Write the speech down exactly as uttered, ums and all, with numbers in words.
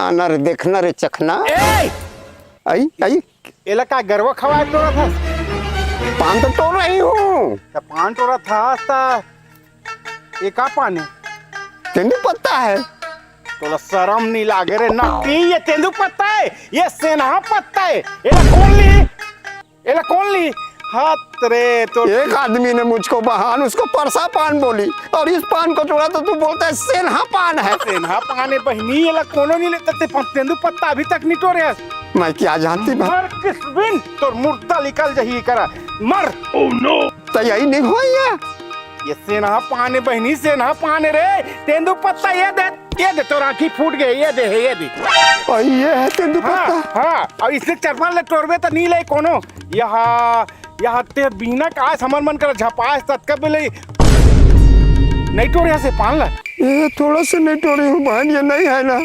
आना रे, देखना रे, चखना। ए! आई, आई। एला का गरवा खवाए टोरत हस? पान तो टोर रही हूँ। त पान टोरत हस त ये का पान हे? तेंदू पत्ता है। तोला शरम नहीं लागे रे नट्टी? ये तेंदू पत्ता है, ये सेनहा पत्ता है। एला कोन ली? एला कोन ली? हाथ रे तो एक आदमी ने मुझको बहान उसको परसा पान बोली और इस पान को टोरा तो तू बोलता है सेनहा पान है। सेनहा पान है बहिनी, एला कोनो नहीं लेता। ते प-, तेंदू पत्ता अभी तक नहीं टोरे हस। मैं क्या जानती बा? मर किस बिन तोर मुर्दा निकल जही करा, मर। Oh no! त यही नहीं हुआ ये? ये सेनहा पान है बहिनी, सेनहा पान है रे। तेंदू पत्ता ये दे, ये दे, तोर आँखी फूट गए, ये दे, ये दे। और ये है तेंदू हाँ, पत्ता? हाँ, और इसने चरपल ले टोरबे त नहीं ले कोनो। यहाँ, यहाँ ते बिना काज हमर मन कर झपास ततका बेले नहीं टोरे से पान ला। ये थोड़ा से नहीं टोरे हूँ बहन, ये नहीं है ना।